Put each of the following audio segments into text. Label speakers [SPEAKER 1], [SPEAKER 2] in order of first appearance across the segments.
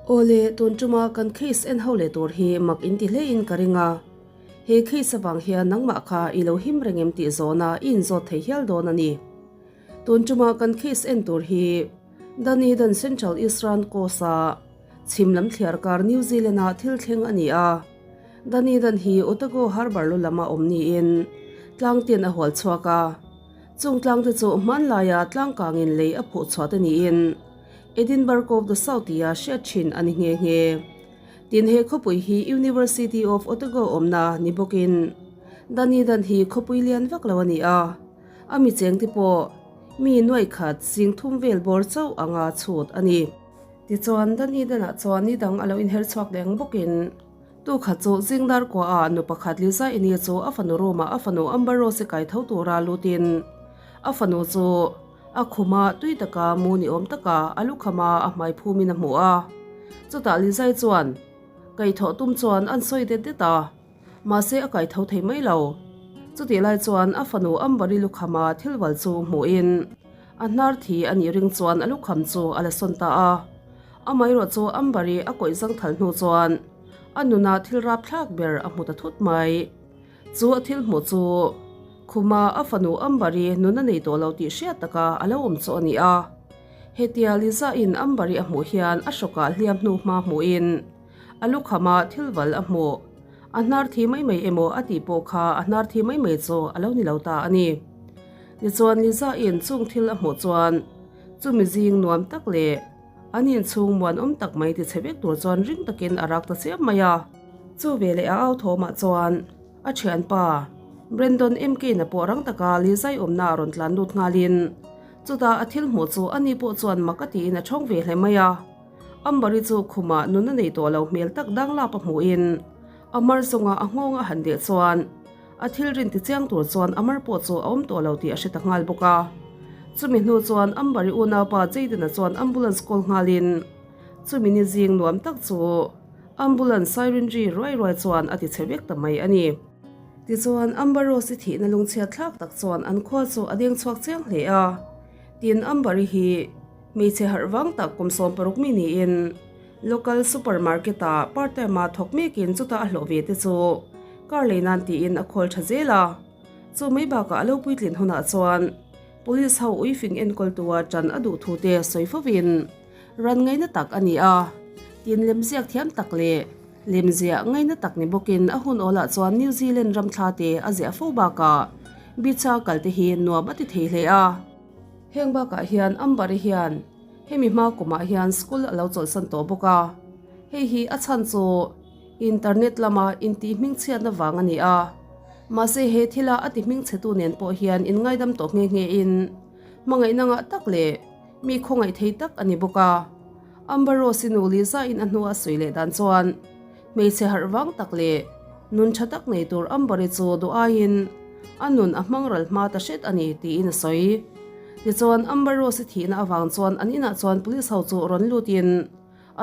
[SPEAKER 1] Awle, tun tuma kan case en ho leh tur hi mak in ti hle in ka ring a. He case avang hian nangmah kha i lo him reng em tih zawhna i inzawt thei hial dawn a ni. Tun tuma kan case en tur hi Dunedin Central Eastern Coast-a chhim lam thliar kar New Zealand-a thil thleng a ni a. Dunedin hi Otago Harbour lu lama awm niin tlang tin a hual chhuak a. Chung tlang te chu hmanlaia tlangkangin lei a phuh chhuah te niin Edinburgh of the South tia hriat thin a ni nghe nghe. Tin he khawpui hi University of Otago awmna ni bawkin Dunedin hi khawpui lian vak lo a ni a, a mi cheng te pawh mi nuaih khat sing thum vel bawr chauh anga chhut a ni. Tichuan Dunedin-ah chuan ni dang a lo inher chhuak leh ang bawkin tu khat chu zingdar kuaah nu pakhat Liza Ini chu a fanu room-ah a fanu Amber Rose-i kai tho tura lutin a fanu chu A khuma tui taka mu ni awm taka a lukhama a hmai phumin a hmu a. Chutah Lizai chuan kaihthawh tum chuan an sawi det det a, mahse a kaitho thei mai lo. Chutih lai chuan a fanu Ambari lukhama thil val chu hmuhin a hnar thi a nih ring chuan a lukham chu a la sawn ta a. Amaherawh chu Ambari a kawih zangthal hnu chuan a nuna thil rapthlak ber a hmu ta thut mai. Chu a thil hmuh chu khuma a fanu Ambari nun a nei tawh lo tih hriat taka a lo awm chu a ni a. Hetia Liza-in Ambari a hmuh hian a hrawkah hliam hnu hma hmuhin a lukhama thil val a hmuh. A hnar thi mai mai emaw a tih pawh kha a hnar thi mai mai chu a lo ni lo ta a ni. Tichuan Liza-in chung thil a hmuh chuan chumi zing nuam tak leh an inchhung muanawm tak mai ti chhe vek tur chuan ring takin a rak ta chiam mai a. Chu veleh a au thawmah chuan a thianpa Brandon MK-na pawh rang taka Lizai awmna a rawn tlan lut nghalin chutah a thil hmuh chu ani pawh chuan mak a tiin a thawng ve hle mai a. Ambari chu khumah nun a nei tawh lo hmel tak danglap a hmuhin a mar zawnga a nghawng a han deh chuan a thil rin ti chiang tur chuan a mar pawh chu a awm tawh lo tih a hre ta nghal bawk a. Chumi hnu chuan Ambari unaupa Jayden-a chuan ambulance call nghalin chumi ni zing nuam tak chu Ambulance siren ri ruai ruai chuan a ti chhe vek ta mai a ni. Tichuan, Amber Rose-i thihna lungchhiat thlak tak chuan an khua chu a deng chhuak chiang hle a. Tin, Amber-i hi hmeichhe harh vang tak kum 16 mi niin local supermarket-ah part time-a thawk mekin chutah a hlawh ve te chu car lei nan tiin a khawl tha zel a. Chu mai bakah a lo puitlin hunah chuan police ho uifing enkawltua tan a duh thu te sawi fovin, Ran ngaina tak a ni a, tin lemziak thiam tak leh lemziah ngaina tak ni bawkin a hun awlah chuan New Zealand ram thla te a ziah fo bakah beach-a kal te hi nuam a ti thei hle a. Heng bakah hian Ambari hian hemi hma kumah hian school a lo chawlhsan tawh bawk a, hei hi a chhan chu internet lama intih hmingchhiatna vang a ni a, mahse he thila a ti hmingchhetu nen pawh hian inngaidam tawh nghe nghe in hmangaihna ngah tak leh Mi khawngaih thei tak a ni bawk a. Amber Rose-i nu Lisa-in a hnua a sawi leh dan chuan hmeichhe harh vang tak leh nun tha tak nei tur Amber-i chu duh aiin a nun a hmang ral hma ta hret a ni tiin a sawi. Tichuan Amber Rose-i thihna avang chuan an inah chuan police ho chu rawn lutin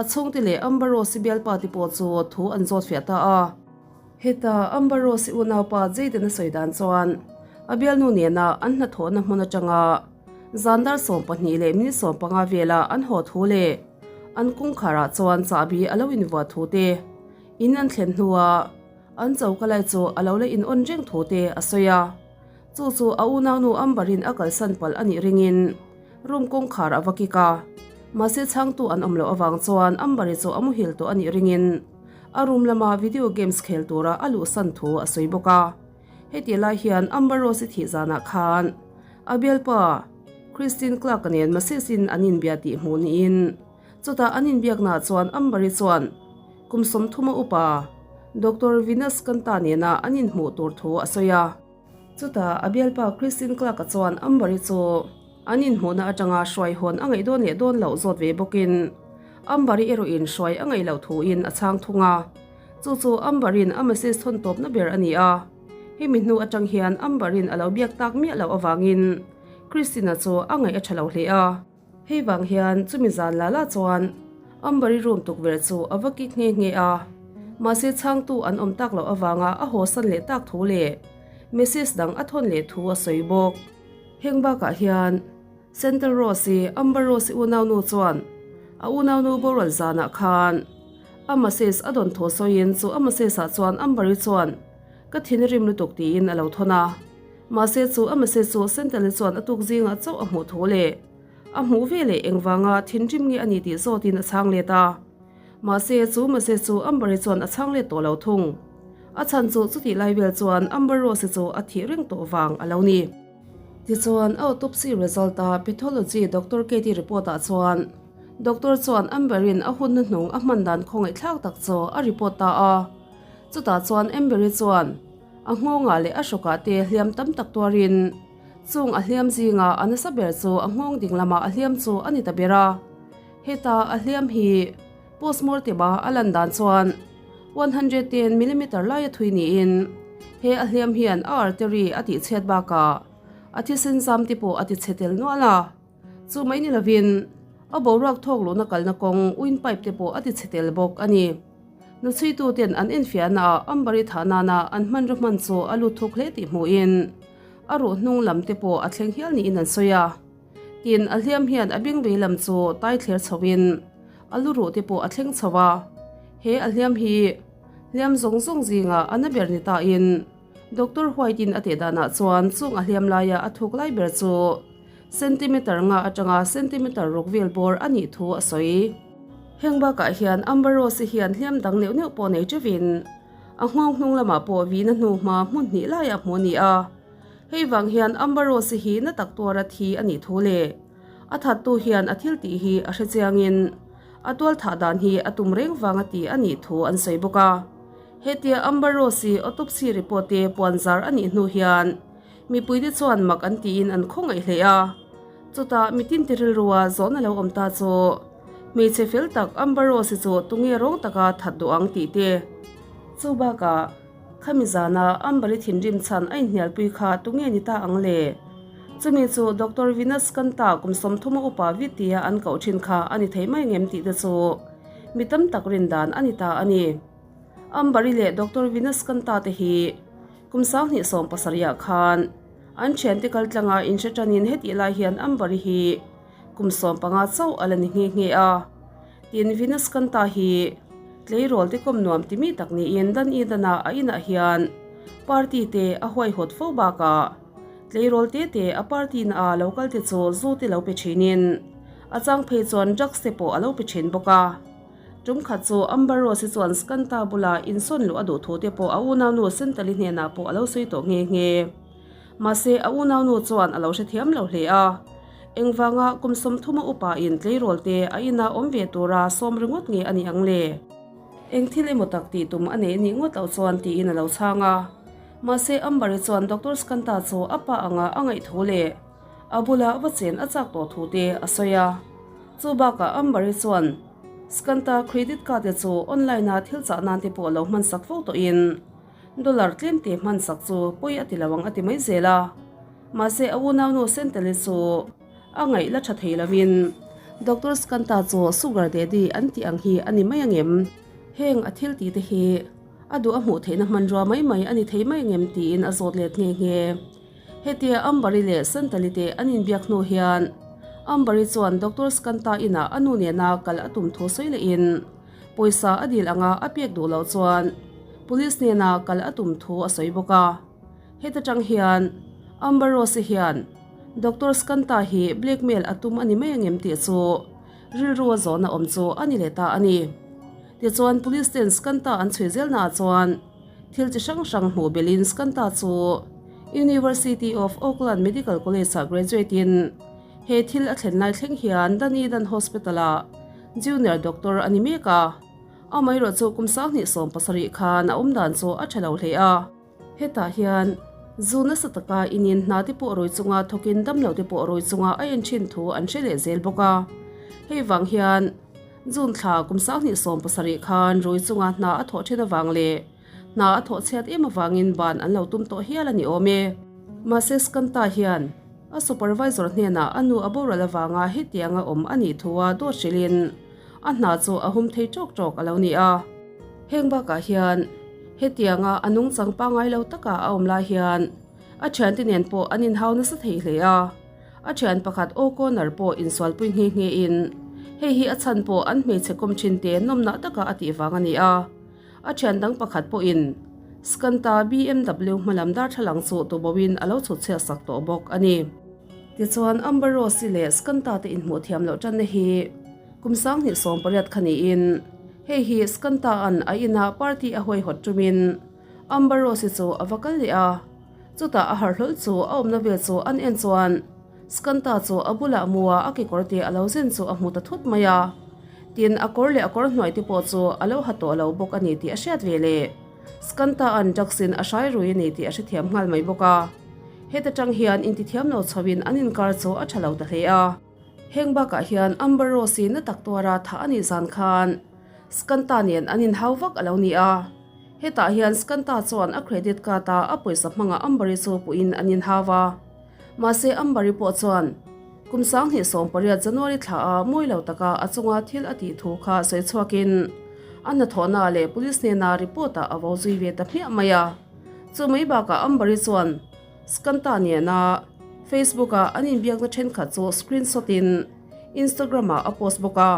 [SPEAKER 1] a chhungte leh Amber Rose-i bialpa te pawh chu thu an zawt fiah ta a. Heta Amber Rose-i unaupa Jayden a sawi dan chuan a bialnu nena an hnathawhna hmun atanga Zan dar 12 leh minute 15 vela an haw thu leh an kawngkharah chuan chahbi a lo invuah thu te, in an thlen hnua an choka lai chu a lo la in on reng thu te a sawi a. Chu chu a unaunu Amber-in a kalsan palh a nih ringin room kawngkhar a va kik a. Mahse chhangtu an awm loh avang chuan Amber-i chu a muhil tawh a nih ringin a room lama video games khel tura a luhsan thu a sawi bawk a. Heti lai hian Amber Rose-i thih zanah khan a bialpa Christine Clark-a nen Macy's-in an inbia tih hmuh niin chutah an inbiaknaah chuan Amber-i chuan kum 30 a upa Doctor Venus Kanta nena an inhmuh tur thu a sawi a. Chutah a bialpa Christine Clark-a chuan Amber-i chu an inhmuhna atanga hruai hawn a ngaih dawn leh dawn loh zawt ve bawkin Amber-i erawhin hruai a ngaih loh thuin a chhang thung a. Chu chu Amber-in a message thawn tawpna ber a ni a. Hemi hnu atang hian Amber-in a lo biak tak miah loh avangin Christina chu a ngaih a tha lo hle a. Hei vang hian chumi zan la la chuan Amber-i room tukverh chu a va kik nghe nghe a. Mahse chhangtu an awm tak loh avanga a hawsan leh tak thu leh message dang a thawn leh thu a sawi bawk. Heng bakah hian Central Rose-i Amber Rose-i unaunu chuan. A unaunu boral zanah khan a message a dawn thaw sawiin chu a message ah chuan Amber-i chuan Ka thin rim lutuk tiin a lo thawn a. Mahse chu a message chu Sentali chuan a tuk zingah chauh a hmuh thu leh a hmuh ve leh engvanga thinrim nge a ni tih zawtin a chhang let a. Mahse chu message chu Amber-i chuan a chhang let tawh lo thung. A chhan chu chutih lai vel chuan Amber Rose-i chu a thih reng tawh vang a lo ni. Tichuan autopsy result a pathology Doctor Katie report ah chuan doctor chuan Amber-in a hunna hnung a hman dan khawngaihthlak tak chu a report ta a. Chutah chuan Amber-i chuan a nghawngah leh a hrawkah te hliam tam tak tuarin chung a hliam zinga a nasa ber chu a nghawng ding lamah a hliam chu a ni ta ber a. Heta a hliam hi postmortem a a lan dan chuan 110 millimeter laia thui niin he a hliam hian a artery a tihchhiat bakah a thisen zam te pawh a tichhe tel nual a. Chu mai ni lovin a boruak thawk luhna kalna kawng windpipe te pawh a tichhe tel bawk a ni. Nuchhuituten an enfiahna ah Ambari thah nana an hmanraw hman chu a lut thuk hle tih hmuhin a ruh hnung lam te pawh a thleng hial niin an sawi a. Tin, a hliam hian a beng vei lam chu tai thler chhoin a lu ruh te pawh a thleng chho a. He a hliam hi hliam zawng zawng zingah a na ber ni tain Doctor White-in a teh danah chuan chung a hliam laia a thuk lai ber chu centimeter nga atanga centimeter ruk vel bawr a nih thu a sawi. Heng bakah hian Amber Rose-i hian hliam dang neuh neuh pawh nei teuhin a nghawng hnung lamah pawh vina hnu hma hmun hnih laiah hmuh a ni a. Hei vang hian Amber Rose-i hi na tak tuara thi a nih thu leh a thattu hian a thil tih hi a hre chiangin a tual thah dan hi a tum reng vanga ti a nih thu an sawi bawk a. Hetia Amber Rose-i autopsy report te puan zar a nih hnu hian mipuite chuan mak an tiin an khawngaih hle a. Chutah mitin ti rilrua zawhna lo awm ta chu hmeichhe fel tak Amber Rose-i chu tunge rawng taka that duh ang tih te. Chu bakah. Khami zana Ambari thinrim chhan a inhnialpui kha tunge ni ta ang le? Chumi chu Doctor Vinas Kanta kum 30 a upa Vitia an koh thin kha a ni thei mai ngem tih te chu mi tam tak rin dan a ni ta a ni. Ambari leh Doctor Vinas Kanta te hi kum 2017 ah khan an thiante kal tlanga inhre tanin hetih lai hian Ambari hi kum 15 chauh a la ni nghe nghe a. Tin, Venus Kanta hi tleirawl te kawm nuam ti mi tak niin Dan Eden-a a inah hian party te a huaihawt fo bakah tleirawl te te a party na a lo kal te chu zu te lo pe thinin a chang phei chuan drugs te pawh a lo pe thin bawk a. Tum khat chu Amber Rose-i chuan Skanta bula insawn luh a duh thu te pawh a unaunu Sentali hnenah pawh a lo sawi tawh nghe nghe. Mahse, a unaunu chuan a lo hrethiam lo hle a. Engvanga kum 30 a upa in tleirawl te a ina awm ve tura sawm ringawt nge a nih ang le? Eng thil emaw tak tih tum a nei anih ngawt loh chuan tiin a lo chhang a. Mahse, Amber-i chuan Doctor Skanta chu a pa anga a ngaih thu leh a bula va chen a chak tawh thu te a sawi a. Chu bakah Amber-i chuan Skanta credit card te chu online-a thil chah nan te pawh a lo hmansak fo tawhin Dollar tlemte hmansak chu pawi a ti lo ang a ti mai zel a. Mahse a unaunu Sentali chu a ngaih la tha thei lovin Doctor Skanta chu Sugar Daddy an tih ang hi a ni mai angem? Heng a thil tih te hi a duh a hmuh theihna hmanrua mai mai a ni thei mai angem tiin a zawt let nghe nghe. Hetia Ambari leh Sentali te an inbiak hnu hian Ambari chuan Doctor Skanta inah a nu nena kal a tum thu sawi lehin Pawisa a dil anga a pek duh loh chuan Police hnena kal a tum thu a sawi bawk a. Heta tang hian Amber Rose hian Doctor Skanta hi blackmail a tum a ni mai angem tih chu rilru a zawhna awm chu a ni leh ta a ni. Tichuan Police ten Skanta an chhui zelnaah chuan thil chi hrang hrang hmuh belhin Skanta chu University of Auckland Medical College-ah graduate in he thil a thlen lai thleng hian Dunedin Hospital-ah Junior doctor a ni mek a, amaherawh chu kum 2017 khan a awm dan chu a tha lo hle a. Hetah hian zu nasa taka inin hna te pawh rawi chunga thawkin damlo te pawh rawi chunga a en thin thu an hre leh zel bawk a. Hei vang hian June thla kum 2017 khan rawi chunga hna a thawh thin avang leh hna a thawh chhiat em avangin ban an lo tum tawh hial a ni awm e. Mahse Skanta hian A supervisor hnenah a nu a boral avanga hetianga awm a nih thu a dawt hrilhin a hna chu a hum thei tawk tawk a lo ni a. Heng bakah hian hetianga a nungchang pangngai lo taka a awm lai hian a thiante nen pawh an inhau nasa thei hle a. A thian pakhat O'Connor pawh insualpui nghe nghe in. Hei hi a chhan pawh an hmeichhe kawm thin te nawmnah taka a tih vang a ni a. A thian dang pakhat pawhin Skanta BMW hmalam darthlalang chu tuboin a lo chhut chhiat sak tawh bawk a ni. Tichuan Amber Rose-i leh Skanta te inhmuh thiam loh tanna hi kum 2018 kha niin hei hi Skanta-a'n a inah party a huaihawt tumin Amber Rose-i chu a va kal leh a. Chutah a harh hlawl chu a awmna vel chu an en chuan Skanta chu a bulah mua a kekawr te a lo zen chu a hmu ta thut mai a. Tin, a kawr leh a kawr hnuai te pawh chu a lo ha tawh lo bawk a ni tih a hriat ve leh. Skanta-a'n drugs in a hrai rui a ni tih a hrethiam nghal mai bawk a. Heta tang hian intithiam lo chhoin an inkar chu a tha lo ta hle a. Heng bakah hian Amber Rose-i na tak tuara thah a nih zan khan Skanta nen an inhau vak a lo ni a. Hetah hian Skanta chuan a credit card-a a pawisa hmanga Amber-i chu puhin an inhau a. Mahse Amber-i pawh chuan kum 2018 January thlaah mawi lo taka a chunga thil a tih thu kha sawi chhuakin a hnathawhna leh police hnena report-ah a vo zui ve ta hmiah mai a. Chu mai bakah Amber-i chuan Skanta nena Facebook-a an inbiakna thenkhat chu screenshot-in Instagram-ah a post bawk a.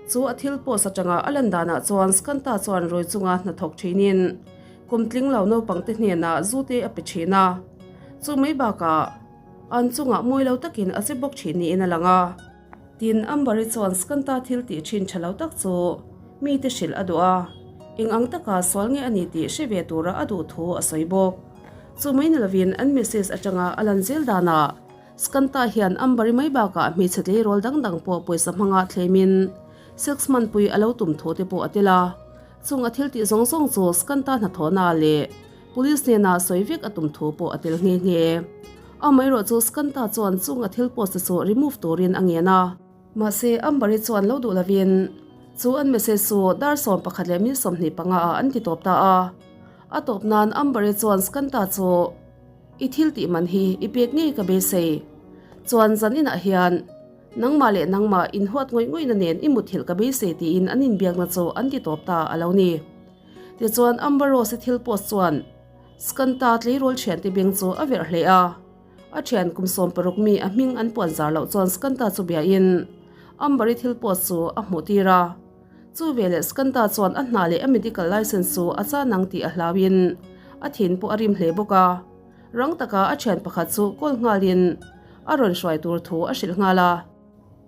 [SPEAKER 1] Chu a thil post atanga a lan danah chuan Skanta chuan rui chunga hnathawk thinin kum tling lo naupangte hnenah zu te a pe thin a. Chu mai bakah an chungah mawi lo takin a che bawk thin niin a lang a. Tin, Ambari chuan Skanta thil tih thin tha lo tak chu mite hrilh a duh a, eng ang taka sual nge a ni tih hre ve tura a duh thu a sawi bawk. Chu mai ni lovin an message atanga a lan zel danah Skanta hian Ambari mai bakah hmeichhe tleirawl dang dang pawh pawisa hmanga thleimin sex hmanpui a lo tum thu te pawh a tel a. Chung a thil tih zawng zawng chu Skanta hnathawhna leh Police hnenah sawi vek a tum thu pawh a tel nghe nghe. Amaherawh chu Skanta chuan chung a thil post te chu remove turin a ngen a. Mahse Ambari chuan lo duh lovin chu an message chu dar 11:25 ah an ti tawp ta a. A tawp nan Ambari chuan Skanta chu I thil tih man hi i pek ngei ka beisei. Chuan zan inah hian nangmah leh nangmah inhuat ngawih ngawihna nen i muthilh ka beisei tiin an inbiakna chu an ti tawp ta a lo ni. Tichuan Amber Rose-i thil post chuan Skanta tleirawl thiante beng chu a verh hle a. A thian kum 16 mi a hming an puan zar loh chuan Skanta chu biain Amber-i thil post chu a hmuh tir a. Chu veleh Skanta chuan a hna leh a medical license chu a chan ang tih a hlauin a thin pawh a rim hle bawk a. Rang taka a thian pakhat chu call nghalin a rawn hruai tur thu a hrilh nghal a.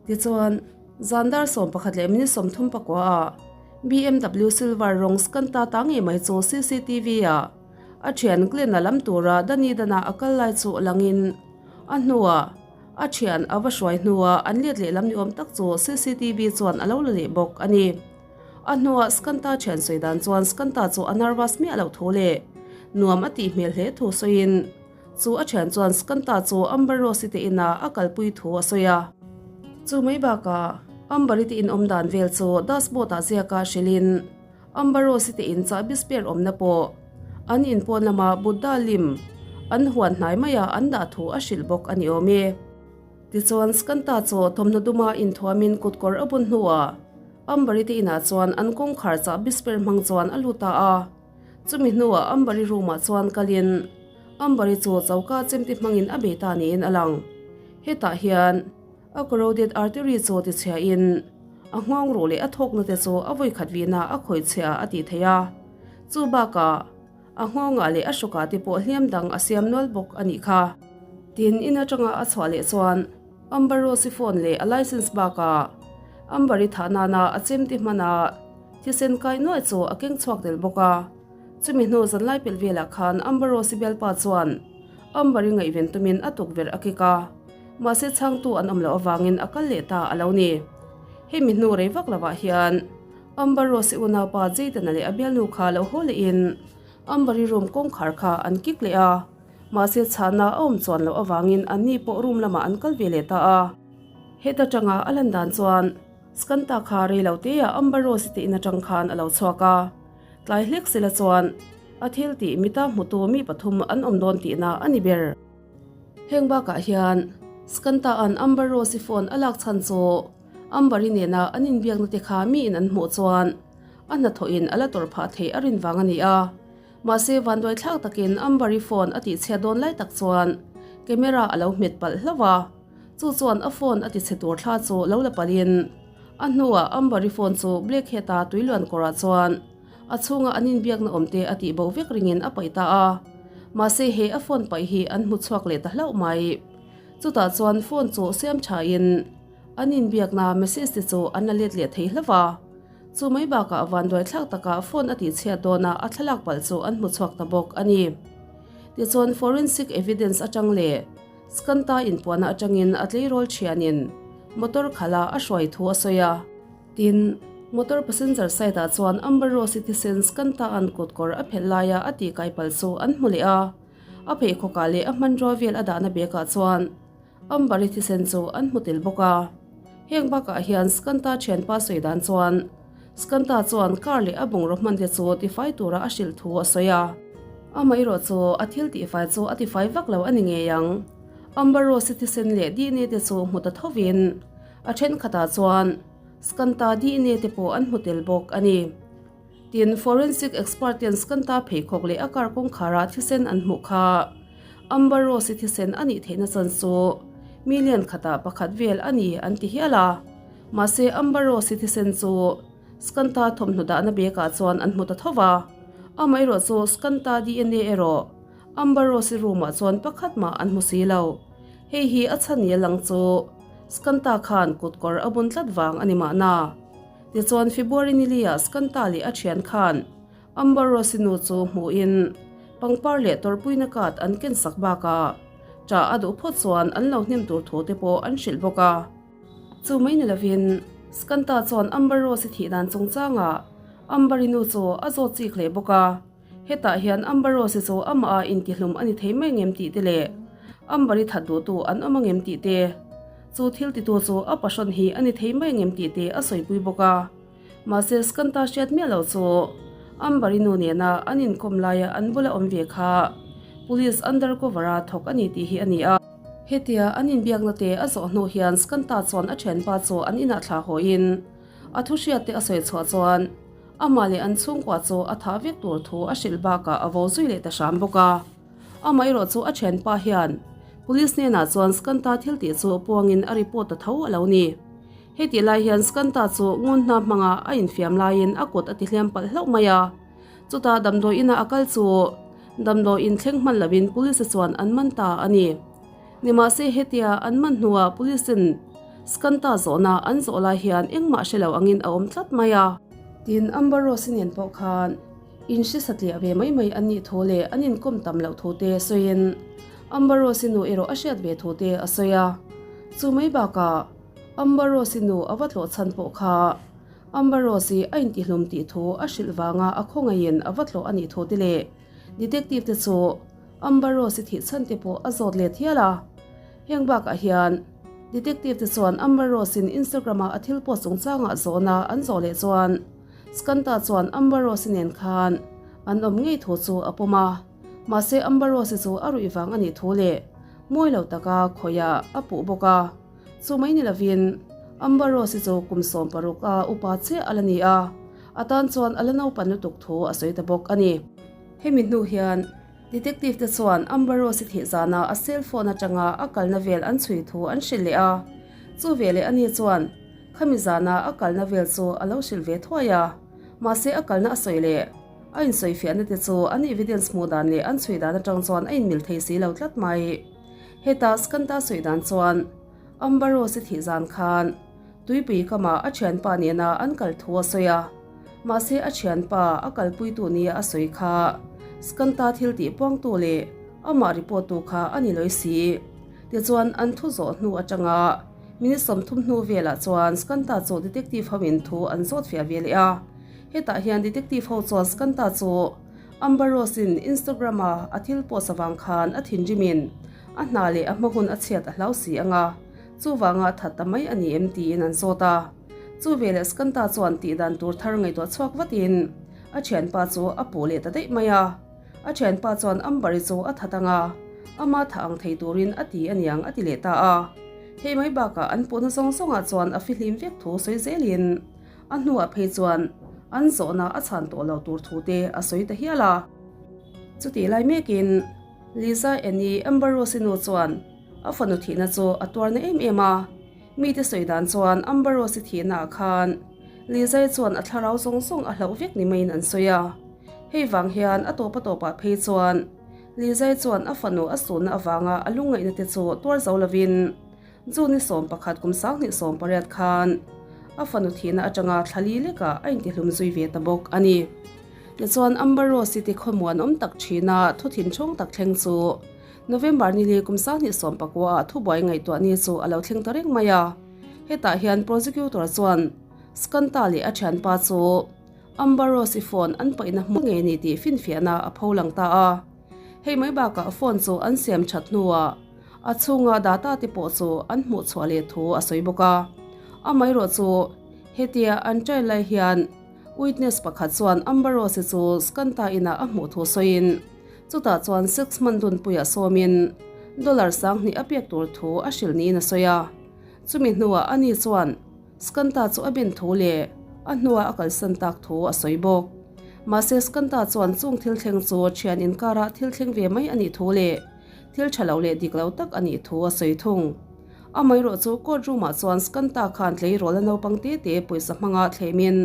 [SPEAKER 1] Tichuan, zan dar 11 leh minute 34 ah BMW Silver rawng Skanta ta ngei mai chu CCTV ah a thian Glenn-a lam tura Dani Dana a kal lai chu langin a hnuah A thian a va hruai hnuah an let lehlam ni awm tak chu CCTV chuan a lo la leh bawk a ni. A hnuah Skanta thian sawi dan chuan Skanta chu a nervous miah loh thu leh nuam a tih hmel hle thu sawiin chu a thian chuan Skanta chu Amber Rose-i te inah a kalpui thu a sawi a. Chu mai bakah Amber-i te in awm dan vel chu dashboard-ah ziaka hrilhin Amber Rose-i te in chahbi spare awmna pawh an in pawn lama Buddha lim an huan hnai maia an dah thu a hrilh bawk a ni awm e. Tichuan Skanta chu thawmhnaw duma inthuamin kutkawr a bun hnuah Amber-i te inah chuan an kawngkhar chahbi spare hmang chuan a lut ta a. Chumi hnuah Amber-i room-ah chuan kalin Amber-i chu choka chemte hmangin a bei ta niin a lang. Hetah hian. A carotid artery chu tichhiain a nghawng ruh leh a thawkna te chu a vawikhat vihna a khawih chhia a tih theih a. Chu bakah a nghawngah leh a hrawkah te pawh hliam dang a siam nual bawk a nih kha. Tin, in atanga a chhuah leh chuan Amber Rose-i phone leh a license bakah Amber-i thah nana a chemte hmana thisen kai nuai chu a keng chhuak tel bawk a. Chumi hnu zanlai pelh velah khan Amber Rose-i bialpa chuan Amber-i ngaihven tumin a tukverh a kik a. Mahse chhangtu an awm loh avangin a kal leh ta a lo ni. Hemi hnu rei vak lovah hian Amber Rose-i unaupa Jayden-a leh a bialnu kha lo haw lehin Amber-i room kawngkhar kha an kik leh a, mahse chhahna a awm chuan loh avangin anni pawh room lamah an kal ve leh ta a. Heta tanga a lan dan chuan Skanta kha rei lo teah Amber Rose-i te in atang khan a lo chhuak a, tlai hlek sela chuan a thil tih mita hmutu mi pathum an awm dawn tihna a ni ber. Heng bakah hian Skanta-a'n Amber Rose-i phone a lak chhan chu Amber-i nena an inbiakna te kha miin an hmuh chuan a hnathawhin a la tawrh phah theih a rin vang a ni a. Mahse vanduai thlak takin Amber-i phone a tihchhiat dawn lai tak chuan camera a lo hmet palh hlauh a, chu chuan a phone a tichhe tur thla chu lo la palhin. A hnuah Amber-i phone chu Blackhead-a tuiluan kawrah chuan a chhunga an inbiakna awmte a tih bo vek ringin a paih ta a. Mahse he a phone paih hi an hmu chhuak leh ta hlauh mai. Chutah chuan phone chu siam thain an inbiakna message te chu an la let leh thei hlauh a. Chu mai bakah vanduaithlak takah phone a tihchhiat dawna a thlalak palh chu an hmu chhuak ta bawk a ni. Tichuan forensic evidence atang leh Skanta inpuahna atangin a tleirawl thianin motor khala a hruai thu a sawi a. Tin, motor passenger side ah chuan Amber Rose-i thisen Skanta-a'n kutkawr a phelh laia a tihkai palh chu an hmu leh a. A pheikhawkah leh a hmanrua vel a dahna bag ah chuan Amber-i thisen chu an hmu tel bawk a. Heng bakah hian Skanta thianpa sawi dan chuan Skanta chuan car leh a bungraw hman te chu tifai tura a hrilh thu a sawi a. Amaherawh chu a thil tihfai chu a tifai vak lo a ni ngei ang. Amber Rose-i thisen leh DNA te chu hmu ta thovin a thenkhatah chuan Skanta DNA te pawh an hmu tel bawk a ni. Tin, forensic expert ten Skanta pheikhawk leh a car kawngkhara thisen an hmuh kha Amber Rose-i thisen a nih theihna chan chu million khatah pakhat vel a ni an ti hial a. Mahse, Amber Rose-i thisen chu Skanta thawmhnaw dahna bag ah chuan an hmu ta tho va. Amaherawh chu Skanta DNA erawh Amber Rose-i room ah chuan pakhat mah an hmu si lo. Hei hi a chhan ni a lang chu Skanta khan kutkawr a bun tlat vang a ni mahna. Tichuan February nili ah Skanta leh a thian khan Amber Rose-i nu chu hmuhin pangpar leh tawrhpuina card an ken sak bakah ṭah a duh phawt chuan an lo hnem tur thu te pawh an hrilh bawk a. Chu mai ni lovin Skanta chuan Amber Rose-i thih dan chungchangah Amber-i nu chu a zawt chik hle bawk a. Hetah hian Amber Rose-i chu amah a intihlum a ni thei mai ngem tih te leh Amber-i that duhtu an awm a ngem tih te, chu thil titu chu a pahrawn hi a ni thei mai ngem tih te a sawipui bawk a. Mahse Skanta hriat miah lo chu Amber-i nu nena an inkawm laia an bula awm ve kha Police undercover-a thawk a ni tih hi a ni a. Hetia an inbiakna te a zawh hnu hian Skanta chuan a thianpa chu an inah thlah hawiin a thu hriat te a sawi chhuah chuan Amah leh an chhungkua chu a thah vek tur thu a hrilh bakah a vo zui leh ta hram bawk a. Amaherawh chu a thianpa hian Police hnenah chuan Skanta thil tih chu puangin a report ta tho a lo ni. Hetih lai hian Skanta chu ngun hna hmanga a infiam laiin a kut a ti hliam palh hlauh mai a. Chutah damdawi ina a kal chu damdawi in thleng hman lovin Police chuan an man ta a ni. Nimahse hetia an man hnuah Police in Skanta zawhna an zawh lai hian engmah hre lo angin a awm tlat mai a. Tin, Amber Rose-i nen pawh khan in hre satliah ve mai mai an nih thu leh an inkawm tam loh thu te sawiin Amber Rose-i nu erawh a hriat ve thu te a sawi a. Chu mai bakah Amber Rose-i nu a va tlawh chhan pawh kha Amber Rose-i a intihlum tih thu a hrilh vanga a khawngaihin a va tlawh a nih thu te leh Detective te chu Amber Rose-i thih chhan te pawh a zawt let hial a. Heng bakah hian Detective te chuan Amber Rose-in Instagram-a a thil post chungchangah zawhna an zawh leh chuan Skanta chuan Amber Rose-i nen khan an awm ngei thu chu a pawm a. Mahse Amber Rose-i chu a ruih vang a nih thu leh mawi lo taka khawihah a puh bawk a. Chu mai ni lovin Amber Rose-i chu kum 16 a upa chiah a la ni a, a tan chuan a la naupan lutuk thu a sawi ta bawk a ni. Hemi hnu hian Detective te chuan Amber Rose-i thih zana a cell phone atanga a kalna vel an chhui thu an hrilh leh a, chu veleh ani chuan khami zana a kalna vel chu a lo hrilh ve thuai a, mahse a kalna a sawi leh a insawifiahna te chu an evidence hmuh dan leh an chhui dan atang chuan a inmil thei si lo tlat mai. Heta Skanda sawi dan chuan Amber Rose-i thih zan khan Tuipui kamah a thianpa nena an kal thu a sawi a, mahse a thianpa a kalpuitu nia a sawi kha Skanda thil tih puangtu leh amah report tu kha a ni lawi si. Tichuan an thu zawh hnu atanga minute 30 hnu velah chuan Skanda chu detective ho in thu an zawt fiah ve leh a, hetah hian detective ho chuan Skanda chu Amber Rose-in Instagram-a a thil post avang khan a thinrimin a hna leh a hma hun a chhiat a hlau si ang a, chuvanga a that ta mai a ni em tiin an zawt a. Chu veleh Skanta chuan tih dan tur thar ngaihtuah chhuak vatin a thianpa chu a puh leh ta daih mai a. A thianpa chuan Amber-i chu a that ang a, ama tha ang thei turin a ti a niang a ti leh ta a. Hei mai bakah an puhna zawng zawngah chuan a fihlim vek thu sawi zelin A hnuah phei chuan an zawhna a chhan tawh lo tur thu te a sawi ta hial a. Chutih lai mekin Liza Annie Amber Rose-i nu chuan a fanu thihna chu a tuar na em em a. Mite sawi dan chuan Amber Rose-i thihnaah khan Lizai chuan a thlarau zawng zawng a hlauh vek ni maiin an sawi a. Hei vang hian a tawp a tawpah phei chuan Lizai chuan a fanu a sunna avanga a lungngaihna te chu tuar zo lovin June ni 11 kum 2018 khan a fanu thihna atanga thla li lekah a intihlum zui ve ta bawk a ni. Tichuan Amber Rose-i te khawmuan awm tak thina thu thinchhawng tak thleng chu November ni li kum 2019 ah thubuai ngaihtuah ni chu a lo thleng ta reng mai a. Hetah hian prosecutor chuan Skanta leh a thianpa chu Amber Rose-i phone an paihna hmuh ngei ni tih finfiahna a pho lang ta a. Hei mai bakah phone chu an siam that hnuah a chhunga data te pawh chu an hmuh chhuah leh thu a sawi bawk a. Amaherawh chu hetia an trial lai hian witness pakhat chuan Amber Rose-i chu Skanta inah a hmuh thu sawiin chutah chuan sex hman dunpuiah sawmin dollar 2000 a pek tur thu a hrilh niin a sawi a. Chumi hnuah ani chuan Skanta chu a ben thu leh a hnua a kalsan tak thu a sawi bawk. Mahse Skanta chuan chung thil thleng chu thian inkarah thil thleng ve mai a nih thu leh thil tha lo leh dik lo tak a nih thu a sawi thung. Amaherawh chu court room ah chuan Skanta khan tleirawl a naupang te te pawisa hmanga thlemin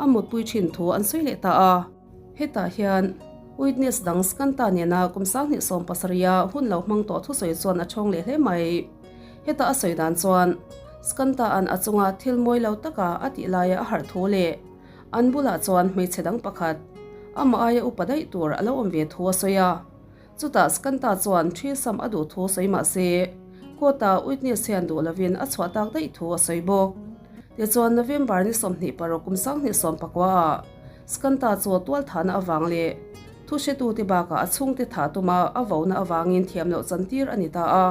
[SPEAKER 1] a mutpui thin thu an sawi leh ta a. Hetah hian witness dang Skanta nena kum 2017 a hun lo hmang tawh thusawi chuan a thawng leh hle mai. Heta a sawi dan chuan Skanta-a'n a chunga thil mawi lo taka a tih laia a harh thu leh an bulah chuan hmeichhe dang pakhat amah aia upa daih tur a lo awm ve thu a sawi a. Chutah Skanta chuan thrisam a duh thu sawi mah se court-a witness hian duh lovin a chhuah tak daih thu a sawi bawk. Tichuan November ni 26 kum 2019-ah Skanta chu tualthahna avang leh thuhretute bakah a chhungte thah tuma a vona avangin thiam loh chantir a ni ta a.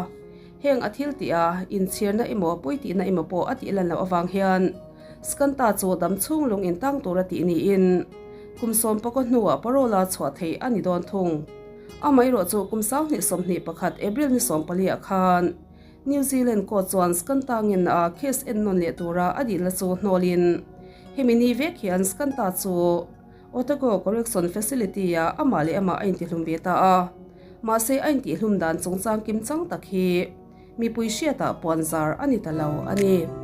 [SPEAKER 1] Heng a thil tih a, inchhirna emaw puitihna emaw pawh a tih lan loh avang hian Skanta chu dam chhung lung intang tur a tih niin kum sawmpakaw hnuah parole a chhuah theih a ni dawn thung. Amaherawh chu kum 2021 April ni 14 ah khan New Zealand court chuan Skanta ngenna a case ennawn leh tura a dilna chu hnawlin hemi ni vek hian Skanta chu Otago Correction Facility-ah amah leh amah a intihlum ve ta a. Mahse a intihlum dan chungchang kimchang tak hi mipui hriatah puanzar a ni ta lo a ni.